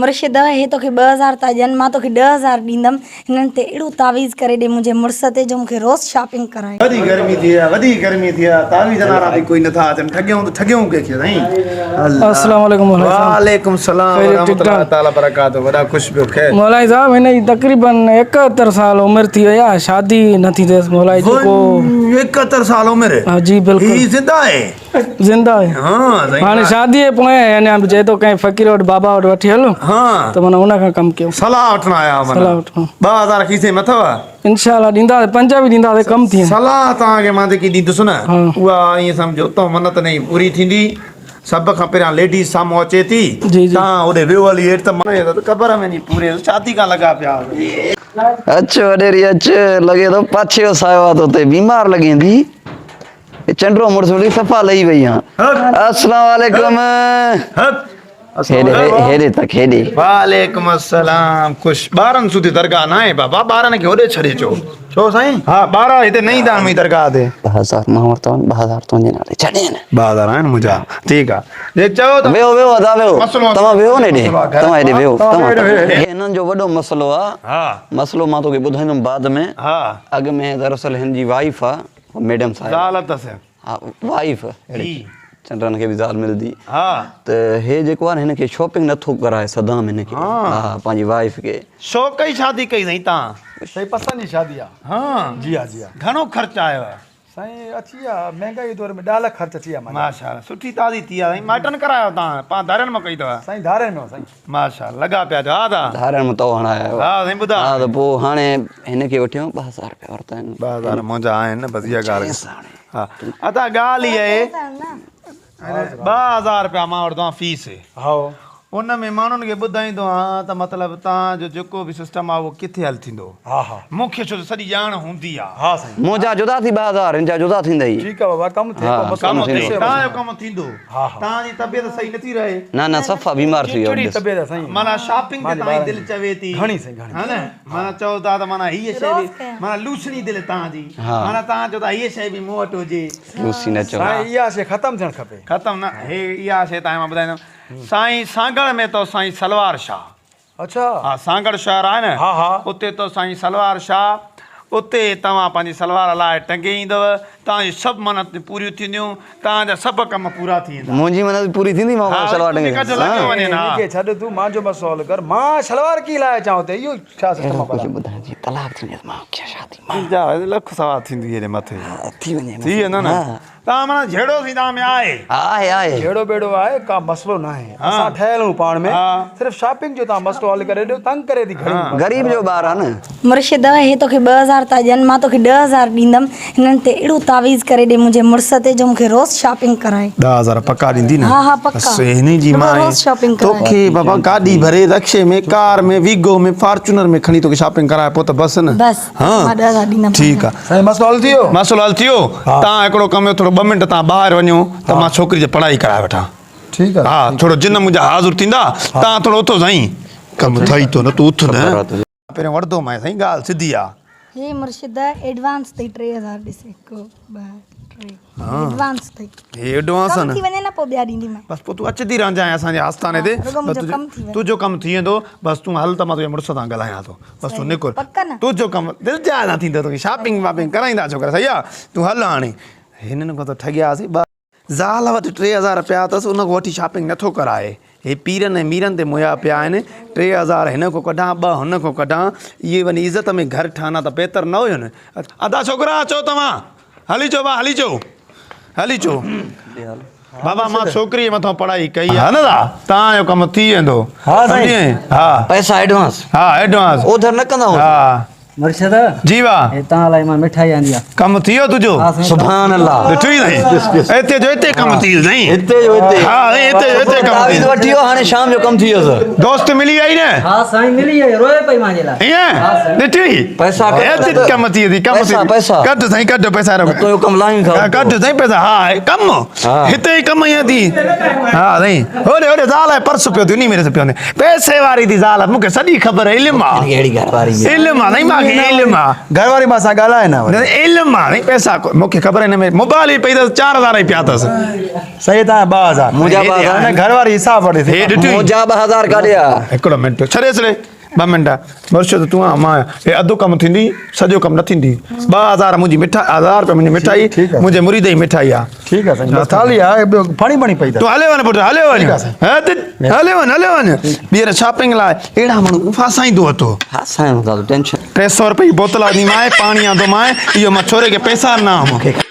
مرشد هي توکي 2000 ٿا ڏين مان توکي 10000 ڏيندم هنن تي اهڙو تعويذ ڪري ڏي منهنجي مڙس تي جو مونکي روز شاپنگ ڪرائي. وڏي گرمي ٿي آ وڏي گرمي ٿي آ تعويذ وارا به ڪوئي نٿا اچن ٺڳيون ته ٺڳيون ڪنهن کي سائين الله السلام عليڪم مولائي صاحب. وعليڪم السلام خيريت ورحمة ٺيڪ الله ٺاڪ. تعالي برڪاته وڏا خوش ٻيو خير. مولائي صاحب هن جي تقريبن 71 سال عمر ٿي وئي آ شادي نٿي ٿيس مولائي جي ڪو 71 سال عمر ها جي بلڪل هي زنده آهي. زنده آهي ها سائين هاڻي شادي جي پويان اڃا به چئي ٿو ڪنهن فقير وٽ بابا وٽ وٺي هل ها ته معنيٰ ان کان ڪم ڪيو صلاح وٺڻ آيا آهيو صلاح وٺڻ 2000 کيسي ۾ اٿو انشاء الله ڏيندا پنج به ڏيندا ڪم ٿي صلاح توهان کي مان جيڪي ڏيندس نه اها ائين سمجهو ته منت نه پوري ٿيندي سڀ کان پهريان ليڊيز سامهون اچي ٿي تان اوڏي ويو هلي هيٺ ته مان قبر ۾ وڃي پوري شادي کان لڳا پيا اچ وڏيري اچ لڳي ٿو پاڇي وسايو آ تو تي بيمار لڳين ٿي چنڊو مڙس وڙي صفا لهي وئي هان السلام عليڪم هيڏي هيڏي تڪ هيڏي وعليڪم السلام خوش ٻارن سودي درگاهه نه آهي بابا ٻارن کي هوڏي ڇڏي اچو ڇو سائين ها ٻارا هتي نه ايندا آهن درگاهه تي 2000 مان ورتا آهن 2000 تنهنجي نالي ڇڏي نه 2000 آهن منهنجا ٺيڪ آ جي چئو ته ويو ويو ادا ويو توهان ويو نه هيڏي توهان هيڏي ويو توهان هنن جو وڏو مسئلو آ ها مسئلو مان توکي ٻڌائيندم بعد ۾ ها اڳ ۾ دراصل هن جي وائيف آ ميڊم صاحب زال اٿس. ها وائيف جي. چنڊن کي به زال ملدي. ها. ته هي جيڪو آهي نه هن کي شاپنگ نٿو ڪرائي صدام هن کي. ها پنهنجي وائيف کي. شو ڪئي شادي ڪئي سائين تان. سائين پسند جي شادي آ. ها. جي ها جي ها. گهڻو خرچ آيو آ. سائين اچي ويا مهنگائي جي دور ۾ 10 لک خرچ اچي ويا مانجا. ماشاءالله سٺي تازي ٿي آ سائين مائٽن ڪرايو تان پان ڌارين مان ڪئي اٿو. سائين ڌارين مان سائين. ماشاءالله لڳا پيا جو ها دا. ڌارين مان تو هڻايا آهيو. ها سائين ٻڌا. ها ته پوء هاڻي هن کي وٺيو 2000 رپيا ورتا آهن. 2000 منهنجا آهن بس اها ڳالهه ها ادا ڳالهه اها آهي 2000 رپيا مان وٺندو آهيان فيس. هائو. ان ۾ ماڻهن کي ٻڌائيندو آهيان ته مطلب توهان جو جيڪو به سسٽم آهي اهو ڪٿي حل ٿيندو. ها ها. مون کي ڇو ته سڄي ڄاڻ هوندي آهي. ها سائين. منهنجا جدا ٿي 2000 هن جا جدا ٿيندئي. ٺيڪ آهي بابا ڪم ٿئي ڪو مسئلو ڪم نه ٿئي ٿئي. توهان جو ڪم ٿيندو. ها ها. توهان جي طبيعت صحيح نٿي رهي. نه نه صفا بيمار ٿي ويو چڙي ڏس. طبيعت آ سائين. معنيٰ شاپنگ تي توهان جي دل چوي ٿي. گهڻي سائين گهڻي. ها نه معنيٰ چئو ٿا ته معنيٰ هيء شيء به معنيٰ لوسڻي دل توهان جي. معنيٰ توهان چئو ٿا هيء شيء به مون وٽ هجي. لوسي نه چئو. سائين اها شيء ختم ٿيڻ کپي. ختم نه هي اها شيء توهان کي مان ٻڌائيندم سائين سانگهڙ ۾ تو سائين سلوار شاهه. اڇا. ها سانگهڙ شهر آهي نه ها ها. اتي تو سائين سلوار شاهه اتي توهان پنهنجي سلوار لاهي ٽنگي ايندؤ توهان جون سڀ منتون پوريون ٿينديون توهان جا سڀ ڪم پورا ٿي ويندا. منهنجي منت پوري ٿيندي مان ها سلوار تنهنجي ٽنگي ڪڍ لڳيو وڃي نه ها. هن کي ڇڏ تون مانجو مسئلو حل ڪر مان شلوار ڪيئن لاهي اچان اتي اهو ڇا سسٽم آ اهڙو ڀلا. ڪجهه ٻڌاء جي طلاق ٿي وڃي ته مان ڪيان شادي مان. جا لک سوا ٿيندي هيڏي مٿي. ها ٿي وڃي ٿي ويندو نه. ها. توهان معنيٰ جهيڙو سين توهان ۾ آهي. ها آهي آهي. جهيڙو ٻيڙو آهي ڪا مسئلو ناهي اسان ٺهيل آهيون پاڻ ۾ صرف شاپنگ جو توهان مسئلو حل ڪري ڏيو تنگ ڪري ٿي گهڙي. غريب جو ٻار آ نه. مرشد هي توکي 2000 ٿا ڏين مان توکي 10000 ڏيندم هنن تي اهڙو تعويذ ڪري ڏي منهنجي مڙس تي جو مونکي روز شاپنگ ڪرائي. 10000 پڪا ڏيندي نه. ها ها پڪا. بس هن جي رڳو مان روز شاپنگ ڪرائي. توکي بابا گاڏي ڀري رڪشي ۾ ڪار ۾ ويگو ۾ فارچونر ۾ کڻي توکي شاپنگ ڪرائي پوء ته بس نه. بس ها مان 10000 ڏيندم. ٺيڪ آ. سائين مسئلو حل ٿي ويو. مسئلو حل ٿي ويو تان هڪڙو ڪم ڪيو ٿورو ٻه منٽ تان ٻاهر وڃو ته مان ڇوڪري جي پڙهائي ڪرائي وٺان. ٺيڪ آ. ها ٿورو جن منهنجا حاضر ٿيندا تان ٿورو اٿو سائين. ڪم ٿئي ٿو نه تون اٿ نه. پهريون وڙهندو مانء سائين ڳالهه سڌي آ. هي مرشد ايڊوانس تئي 3000 ڏس هڪ ٻه ٽي ايڊوانس تئي. هي ايڊوانس ڪم ٿي وڃي نه پوء ٻيا ڏينديمانء. بس پوء تون اچدي رهجانء اسان جي آستاني تي. رڳو منهنجو ڪم ٿي وڃي. تنهنجو ڪم ٿي ويندو بس تون هل ته مان تنهنجي مڙس سان ڳالهايان ٿو. بس تون نڪر. پڪ نه. تنهنجو ڪم دل جاء سان ٿيندو توکي شاپنگ واپنگ ڪرائيندا ڇوڪرا صحيح آ تون هل هاڻي. هنن کان ته ٺڳياسين ٻه. زال وٽ 3000 رپيا اٿس ان کان وٺي شاپنگ نٿو ڪرائي. هي پيرن ۽ ميرن تي مويا پيا آهن. 3000 هن کان ڪڍان ٻه هن کان ڪڍان. اهي وڃي عزت ۾ گهر ٺاهن ها ته بهتر نه هيو نه. ادا ڇوڪرا اچو توهان. هلي چو ڀا هلي چو هلي چو بابا مان ڇوڪري جي مٿان پڙهائي ڪئي آ نه دا تان جو ڪم ٿي ويندو ها سائين ها پئسا ايڊوانس ها ايڊوانس اوڌر نه ڪندا هو ها مرشد جي وا هي تان لاء مان مٺائي آندي آ ڪم ٿي ويو تنهنجو سبحان الله ڏٺو ئي سائين اتي جو اتي ڪم ٿي ويو سائين اتي جو اتي ها سائين اتي جو اتي ڪم ٿي تعويذ وٺي ويو هاڻي شام جو ڪم ٿي ويس دوست ملي وئي نه ها سائين ملي وئي روئي پئي مانجي لاء ائين ڏٺي پئسا ڪڍ ڪم ٿي ويندي ڪم ٿي پئسا ڪڍ سائين ڪڍ پئسا رک تو ڪم لاهيون ٿا ڪڍ سائين پئسا ها ڪم هتي ئي ڪم ائين ٿي ها سائين هوڏي هوڏي زال آهي پرس پيو ٿي انهي ۾ پيو پئسي واري ٿي زال مون کي سڄي خبر علم آ اهڙي گهر واري علم آ سائين مان گهر کي علم آ. گهر واري مان سان ڳالهائي نه نه علم آ سائين پئسا مون کي خبر هن ۾ موبائل ئي پئي اٿس 4000 ئي پيا اٿس. صحيح تان 2000 منهنجا 2000 نه گهر واري حساب وٺي هي ڏٺي منهنجا 2000 ڪاڏي آ؟ هڪڙو منٽ ڇڏي ڇڏي ٻه منٽ مرشد تون آ مان هي اڌ ڪم ٿيندي سڄو ڪم نه ٿيندي 2000 منهنجي مٺائي 1000 روپيا منهنجي مٺائي منهنجي مريد جي مٺائي آ. ٺيڪ آ سائين بس ٿالهي آ ٻيو ڦڻي بڻي پئي تون هليو وڃ پٽ هليو وڃ هليو وڃ هليو وڃ ٻيهر شاپنگ لاء اهڙا ماڻهو ڦاسائيندو اٿو. ڦاسائڻو دادو ٽينشن. 300 روپئي جي بوتل آندي مانء پاڻي آندو مانء اهو مان ڇوري کي پئسا ڏنا هئم.